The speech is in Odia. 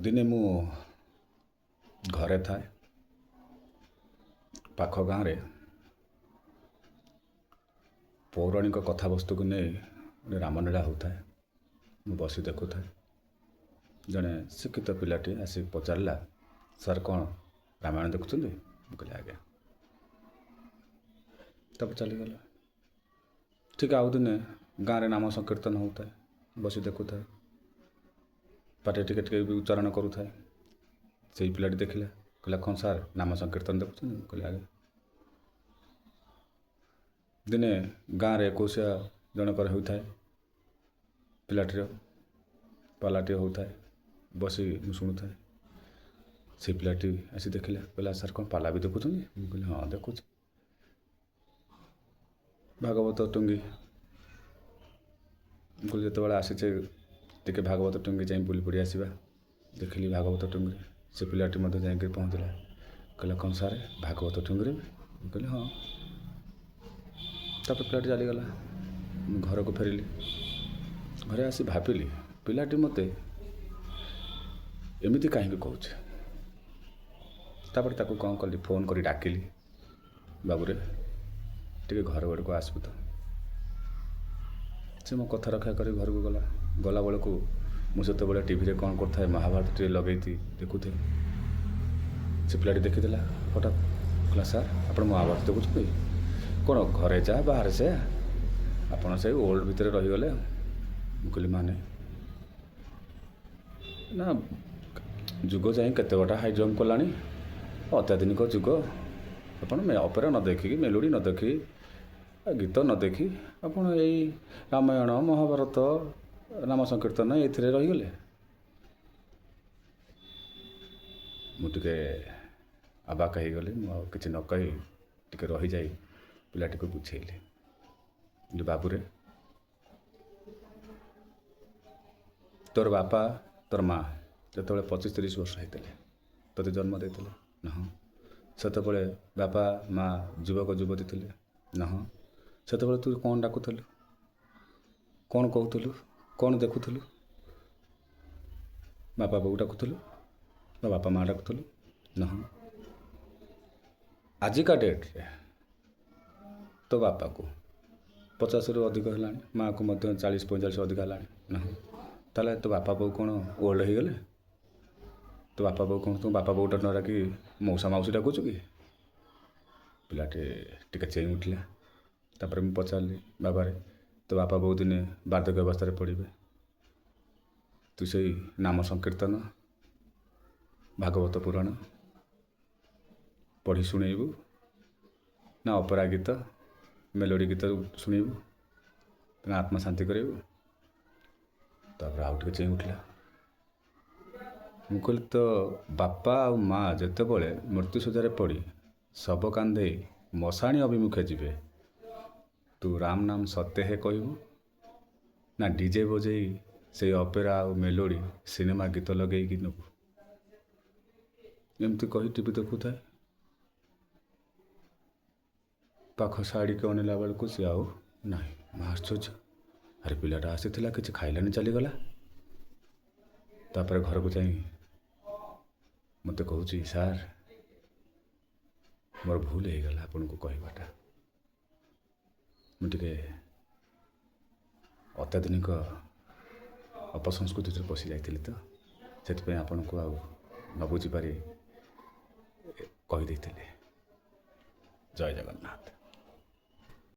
ଦିନେ ମୁଁ ଘରେ ଥାଏ, ପାଖ ଗାଁରେ ପୌରାଣିକ କଥାବସ୍ତୁକୁ ନେଇ ଗୋଟେ ରାମଲୀଳା ହେଉଥାଏ। ମୁଁ ବସି ଦେଖୁଥାଏ। ଜଣେ ଶିକ୍ଷିତ ପିଲାଟି ଆସି ପଚାରିଲା, ସାର୍ କ'ଣ ରାମାୟଣ ଦେଖୁଛନ୍ତି? ମୁଁ କହିଲି ଆଜ୍ଞା। ତାପରେ ଚାଲିଗଲା। ଠିକ୍ ଆଉ ଦିନେ ଗାଁରେ ନାମ ସଂକୀର୍ତ୍ତନ ହେଉଥାଏ, ବସି ଦେଖୁଥାଏ, ପାଟିରେ ଟିକେ ଟିକେ ବି ଉଚ୍ଚାରଣ କରୁଥାଏ। ସେଇ ପିଲାଟି ଦେଖିଲା, କହିଲା କ'ଣ ସାର୍ ନାମ ସଂକୀର୍ତ୍ତନ ଦେଖୁଛନ୍ତି? ମୁଁ କହିଲି ଆଜ୍ଞା। ଦିନେ ଗାଁରେ ଏକୋଇଶିଆ ଜଣଙ୍କର ହେଉଥାଏ, ପିଲାଟିର ପାଲାଟିଏ ହେଉଥାଏ, ବସି ମୁଁ ଶୁଣୁଥାଏ। ସେ ପିଲାଟି ଆସି ଦେଖିଲା, କହିଲା ସାର୍ କ'ଣ ପାଲା ବି ଦେଖୁଛନ୍ତି? ମୁଁ କହିଲି ହଁ ଦେଖୁଛି। ଭାଗବତ ଟୁଙ୍ଗି, ମୁଁ କହିଲି ଯେତେବେଳେ ଆସିଛେ ଟିକେ ଭାଗବତ ଟୁଙ୍ଗି ଯାଇ ବୁଲି ପଡ଼ି ଆସିବା। ଦେଖିଲି ଭାଗବତ ଟୁଙ୍ଗିରେ ସେ ପିଲାଟି ମଧ୍ୟ ଯାଇକରି ପହଞ୍ଚିଲା। କହିଲା କ'ଣ ସାର୍ ଭାଗବତ ଟୁଙ୍ଗିରେ? ମୁଁ କହିଲି ହଁ। ତାପରେ ପିଲାଟି ଚାଲିଗଲା। ମୁଁ ଘରକୁ ଫେରିଲି। ଘରେ ଆସି ଭାବିଲି ପିଲାଟି ମୋତେ ଏମିତି କାହିଁକି କହୁଛି। ତାପରେ ତାକୁ କ'ଣ କଲି, ଫୋନ୍ କରି ଡାକିଲି, ବାବୁରେ ଟିକେ ଘର ଆଡ଼କୁ ଆସିବୁ ତ। ସେ ମୋ କଥା ରକ୍ଷା କରି ଘରକୁ ଗଲା। ଗଲାବେଳକୁ ମୁଁ ସେତେବେଳେ ଟିଭିରେ କ'ଣ କରୁଥାଏ, ମହାଭାରତ ଟିକେ ଲଗେଇକି ଦେଖୁଥାଏ। ସେ ପିଲାଟି ଦେଖିଦେଲା ହଠାତ୍, କହିଲା ସାର୍ ଆପଣ ମହାଭାରତ ଦେଖୁଛନ୍ତି? କ'ଣ ଘରେ ଯା ବାହାରେ ସେୟା, ଆପଣ ସେଇ ଓଲ୍ଡ ଭିତରେ ରହିଗଲେ। ମୁଁ କହିଲି ମାନେ? ନା ଯୁଗ ଯାଇ କେତେ ଗୋଟା ହାଇ ଜମ୍ପ କଲାଣି, ଅତ୍ୟାଧୁନିକ ଯୁଗ। ଆପଣ ଅପେରା ନ ଦେଖିକି, ମେଲୋଡ଼ି ନ ଦେଖି, ଗୀତ ନ ଦେଖି ଆପଣ ଏଇ ରାମାୟଣ ମହାଭାରତ ନାମ ସଂକୀର୍ତ୍ତନ ଏଇଥିରେ ରହିଗଲେ। ମୁଁ ଟିକେ ଆବାକ ହେଇଗଲି। ମୁଁ ଆଉ କିଛି ନ କହି ଟିକେ ରହିଯାଇ ପିଲାଟିକୁ ବୁଝେଇଲି, ବାବୁରେ ତୋର ବାପା ତୋର ମା ଯେତେବେଳେ 25-30 ବର୍ଷ ହେଇଥିଲେ ତୋତେ ଜନ୍ମ ଦେଇଥିଲେ ନା? ହଁ। ସେତେବେଳେ ବାପା ମା ଯୁବକ ଯୁବତୀ ଥିଲେ ନା? ହଁ। ସେତେବେଳେ ତୁ କ'ଣ ଡାକୁଥିଲୁ, କ'ଣ କହୁଥିଲୁ, କ'ଣ ଦେଖୁଥିଲୁ? ବାପା ବୋଉ ଡାକୁଥିଲୁ ବା ବାପା ମା ଡାକୁଥିଲୁ ନା? ହଁ। ଆଜିକା ଡେଟ୍ରେ ତୋ ବାପାକୁ 50ରୁ ଅଧିକ ହେଲାଣି, ମାଆକୁ ମଧ୍ୟ 40-45 ଅଧିକ ହେଲାଣି ନା? ହଁ। ତାହେଲେ ତୋ ବାପା ବୋଉ କ'ଣ ଓଲ୍ଡ ହେଇଗଲେ? ତୋ ବାପା ବୋଉ କ'ଣ ତୋ ବାପା ବୋଉଟା ନ ଡାକି ମଉସା ମାଉସୀ ଡାକୁଛୁ କି? ପିଲାଟି ଟିକେ ଚେଇଁ ଉଠିଲା। ତାପରେ ମୁଁ ପଚାରିଲି, ବାବାରେ ତୋ ବାପା ବୋଉ ଦିନେ ବାର୍ଦ୍ଧକ୍ୟ ଅବସ୍ଥାରେ ପଡ଼ିବେ, ତୁ ସେଇ ନାମ ସଂକୀର୍ତ୍ତନ ଭାଗବତ ପୁରାଣ ପଢ଼ି ଶୁଣେଇବୁ ନା ଅପେରା ଗୀତ ମେଲୋଡ଼ି ଗୀତ ଶୁଣେଇବୁ ନା ଆତ୍ମା ଶାନ୍ତି କରିବୁ? ତାପରେ ଆଉ ଟିକେ ଚେଇଁ ଉଠିଲା। ମୁଁ କହିଲି ତ ବାପା ଆଉ ମା ଯେତେବେଳେ ମୃତ୍ୟୁଶଯ୍ୟାରେ ପଡ଼ି ଶବ କାନ୍ଧେଇ ମଶାଣି ଅଭିମୁଖେ ଯିବେ, ତୁ ରାମ ନାମ ସତ୍ୟ ହେ କହିବୁ ନା ଡିଜେ ବଜେଇ ସେଇ ଅପେରା ଆଉ ମେଲୋଡ଼ି ସିନେମା ଗୀତ ଲଗେଇକି ନେବୁ? ଏମିତି କହି ଟିଭି ଦେଖୁଥାଏ। ପାଖ ଶାଢ଼ୀକି ଅନେଇଲା ବେଳକୁ ସିଏ ଆଉ ନାହିଁ। ମୁଁ ଆଶ୍ଚର୍ଯ୍ୟ, ଆରେ ପିଲାଟା ଆସିଥିଲା କିଛି ଖାଇଲାନି ଚାଲିଗଲା। ତାପରେ ଘରକୁ ଯାଇ ମୋତେ କହୁଛି, ସାର୍ ମୋର ଭୁଲ ହେଇଗଲା ଆପଣଙ୍କୁ କହିବାଟା, ମୁଁ ଟିକେ ଅତ୍ୟାଧୁନିକ ଅପସଂସ୍କୃତିରେ ପଶି ଯାଇଥିଲି ତ ସେଥିପାଇଁ ଆପଣଙ୍କୁ ଆଉ ନ ବୁଝିପାରି କହିଦେଇଥିଲି। ଜୟ ଜଗନ୍ନାଥ।